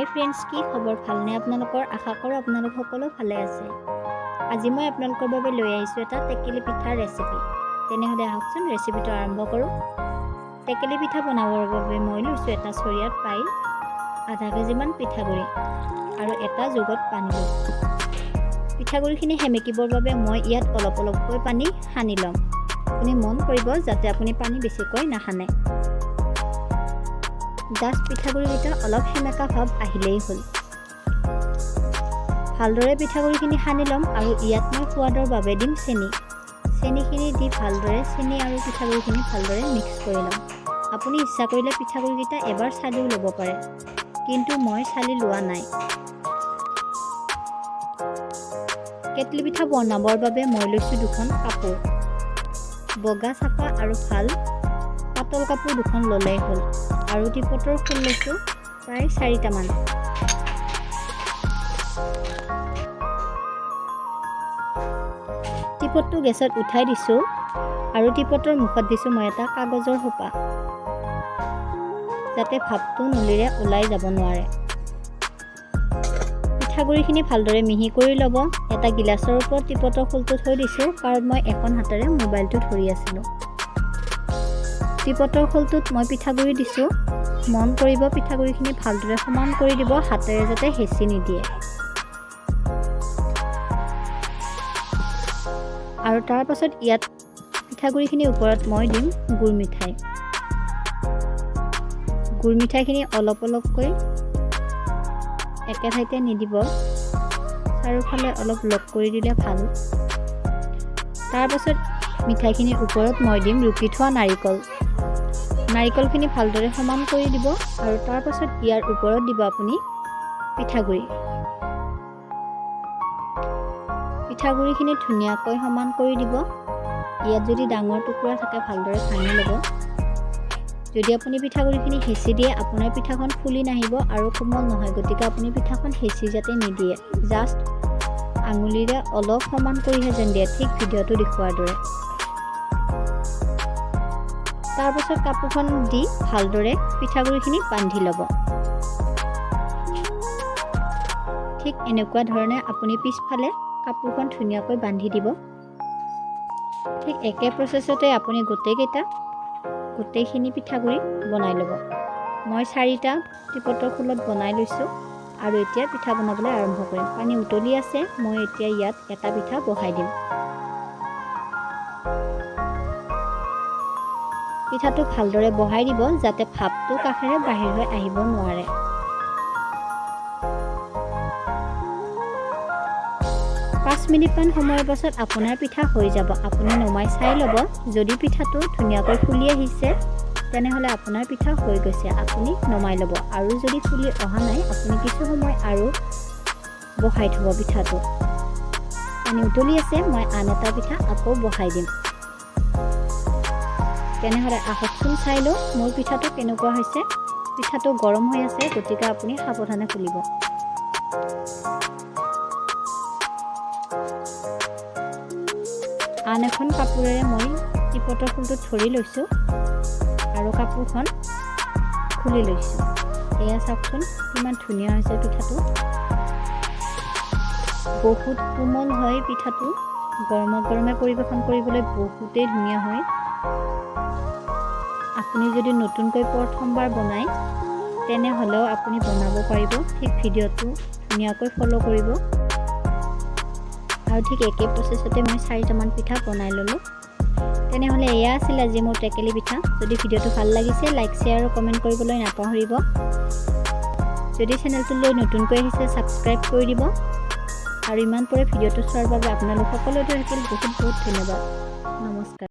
হাই friends, কি খবৰ? ভালনে আপোনালোকৰ? আশা কৰোঁ আপোনালোক সকলো ভালে আছে। আজি মই আপোনালোকৰ বাবে লৈ আহিছোঁ এটা টেকেলি পিঠাৰ ৰেচিপি। তেনেহ'লে আহকচোন, ৰেচিপিটো আৰম্ভ কৰোঁ। টেকেলি পিঠা বনাবৰ বাবে মই লৈছোঁ এটা চৰিয়াত প্ৰায় আধা কেজিমান পিঠাগুড়ি আৰু এটা জগত পানী লৈছোঁ। পিঠাগুড়িখিনি সেমেকিবৰ বাবে মই ইয়াত অলপ অলপকৈ পানী সানি ল'ম। আপুনি মন কৰিব যাতে আপুনি পানী বেছিকৈ নাসানে। জাষ্ট পিঠাগুড়িকেইটা অলপ সেমেকা ভাৱ আহিলেই হ'ল। ভালদৰে পিঠাগুড়িখিনি সানি ল'ম আৰু ইয়াত মই সোৱাদৰ বাবে দিম চেনি। চেনিখিনি দি ভালদৰে চেনি আৰু পিঠাগুড়িখিনি ভালদৰে মিক্স কৰি ল'ম। আপুনি ইচ্ছা কৰিলে পিঠাগুড়িকেইটা এবাৰ চালিও ল'ব পাৰে, কিন্তু মই চালি লোৱা নাই। কেটলি পিঠা বনাবৰ বাবে মই লৈছোঁ দুখন কাপোৰ। বগা চাফা আৰু ভাল পাতল কাপোৰ দুখন ল'লেই হ'ল আৰু টিপটৰ খোল লৈছোঁ প্ৰায় চাৰিটামান। টিপটটো গেছত উঠাই দিছোঁ আৰু টিপটৰ মুখত দিছোঁ মই এটা কাগজৰ সোপা, যাতে ভাপটো নলীৰে ওলাই যাব নোৱাৰে। পিঠাগুড়িখিনি ভালদৰে মিহি কৰি ল'ব। এটা গিলাচৰ ওপৰত টিপটৰ খোলটো থৈ দিছোঁ, কাৰণ মই এখন হাতেৰে মোবাইলটো ধৰি আছিলোঁ। টিপটৰ খোলটোত মই পিঠাগুড়ি দিছোঁ। মন কৰিব, পিঠাগুড়িখিনি ভালদৰে সমান কৰি দিব, হাতেৰে যাতে হেঁচি নিদিয়ে। আৰু তাৰ পাছত ইয়াত পিঠাগুড়িখিনিৰ ওপৰত মই দিম গুৰ মিঠাই। গুৰ মিঠাইখিনি অলপ অলপকৈ একে ঠাইতে নিদিব, চাৰিওফালে অলপ লগ কৰি দিলে ভাল। তাৰপাছত মিঠাইখিনিৰ ওপৰত মই দিম ৰুকি থোৱা নাৰিকল। নাৰিকলখিনি ভালদৰে সমান কৰি দিব আৰু তাৰপাছত ইয়াৰ ওপৰত দিব আপুনি পিঠাগুড়ি। পিঠাগুড়িখিনি ধুনীয়াকৈ সমান কৰি দিব। ইয়াত যদি ডাঙৰ টুকুৰা থাকে, ভালদৰে ভাঙি ল'ব। যদি আপুনি পিঠাগুড়িখিনি হেঁচি দিয়ে, আপোনাৰ পিঠাখন ফুলি নাহিব আৰু কোমল নহয়। গতিকে আপুনি পিঠাখন হেঁচি যাতে নিদিয়ে, জাষ্ট আঙুলিৰে অলপ সমান কৰিহে যেন দিয়ে, ঠিক ভিডিঅ'টো দেখুওৱাৰ দৰে। তাৰপাছত কাপোৰখন দি ভালদৰে পিঠাগুড়িখিনি বান্ধি ল'ব। ঠিক এনেকুৱা ধৰণে আপুনি পিছফালে কাপোৰখন ধুনীয়াকৈ বান্ধি দিব। ঠিক একে প্ৰচেছতে আপুনি গোটেইখিনি পিঠাগুড়ি বনাই ল'ব। মই চাৰিটা টিপটৰ খোলত বনাই লৈছোঁ আৰু এতিয়া পিঠা বনাবলৈ আৰম্ভ কৰিম। পানী উতলি আছে, মই এতিয়া ইয়াত এটা পিঠা বহাই দিম। পিঠাটো ভালদৰে বহাই দিব, যাতে ভাপটো কাষেৰে বাহিৰ হৈ আহিব নোৱাৰে। 5 মিনিটমান সময়ৰ পাছত আপোনাৰ পিঠা হৈ যাব। আপুনি নমাই চাই ল'ব। যদি পিঠাটো ধুনীয়াকৈ ফুলি আহিছে, তেনেহ'লে আপোনাৰ পিঠা হৈ গৈছে, আপুনি নমাই ল'ব। আৰু যদি ফুলি অহা নাই, আপুনি কিছু সময় আৰু বহাই থ'ব পিঠাটো। পানী উতলি আছে, মই আন এটা পিঠা আকৌ বহাই দিম। তেনেহ'লে আহকচোন চাই লওঁ মোৰ পিঠাটো কেনেকুৱা হৈছে। পিঠাটো গৰম হৈ আছে, গতিকে আপুনি সাৱধানে খুলিব। আন এখন কাপোৰেৰে মই টিপটৰ ফুলটোত ধৰি লৈছোঁ আৰু কাপোৰখন খুলি লৈছোঁ। এয়া চাওকচোন, কিমান ধুনীয়া হৈছে পিঠাটো। বহুত কোমল হয় পিঠাটো। গৰমে গৰমে পৰিৱেশন কৰিবলৈ বহুতেই ধুনীয়া হয়। আপুনি যদি নতুনকৈ প্ৰথমবাৰ বনায়, তেনেহ'লেও আপুনি বনাব পাৰিব। ঠিক ভিডিঅ'টো ধুনীয়াকৈ ফ'ল' কৰিব। আৰু ঠিক একে প্ৰচেছতে মই চাৰিটামান পিঠা বনাই ল'লোঁ। তেনেহ'লে এয়া আছিল আজি মোৰ টেকেলি পিঠা। যদি ভিডিঅ'টো ভাল লাগিছে, লাইক, শ্বেয়াৰ আৰু কমেণ্ট কৰিবলৈ নাপাহৰিব। যদি চেনেলটোলৈ নতুনকৈ আহিছে, ছাবস্ক্ৰাইব কৰি দিব। আৰু ইমান পৰে ভিডিঅ'টো চোৱাৰ বাবে আপোনালোক সকলোলৈ থাকিল বহুত বহুত ধন্যবাদ। নমস্কাৰ।